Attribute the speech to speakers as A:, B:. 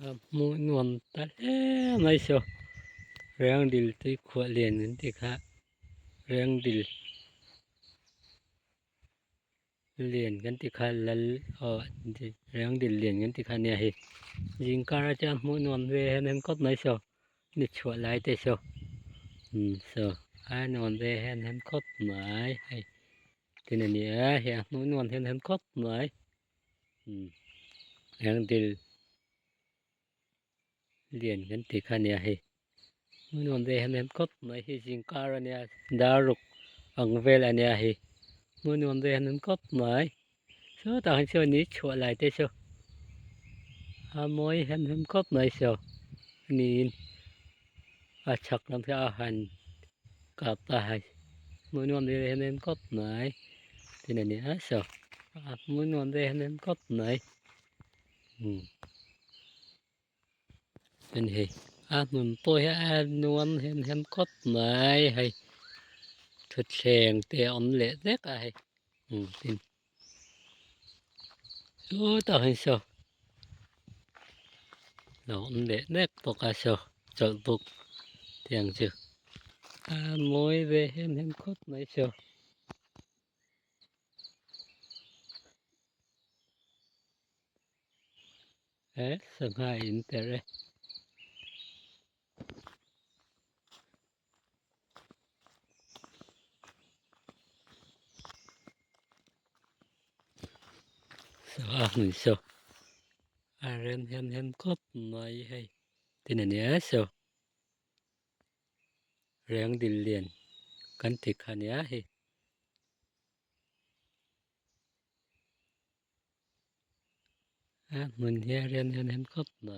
A: A hmuh nuam ta hle mai saw Rengdil tui khuah lian an tih kha Rengdil lian kan tih kha lal aw Rengdil lian kan tih kha ania hei zingkar atang hmuh nuam ve em em khawp mai saw ni chhuah lai te saw umm saw a nuam ve em em khawp mai hei tin a ni a hei a hmuh nuam em em khawp mai. Rengdil lian kan tih kha ania hei hmuhnawm ve em em khawp mai hi zingkar ania dar ruk ang vel ania hei hmuhnawm ve em em khawp mai sawtah hian saw ni chhuah lai te saw a mawi em em khawp mai saw niin a chhak lam hi a han kap a hei hmuhnawm ve em em khawp mai tin a ni a saw a hmuhnawm ve em em khawp mai umm tin hei a hmun pawh hi a nuam hem hem khawp mai hei thutthleng te a awm leh vek a hei umm tin sawtah hian saw lo awm leh mek bawk a saw chawlh buk te ang chu a mawi ve hem hem khawp mai saw. He sangha in perh e. Saw a hmun saw a rem hem hem khawp mai hei tin a nia saw rengdil lian kan ti kha nia hei. A hmun hi a rem hem hem khawp mai.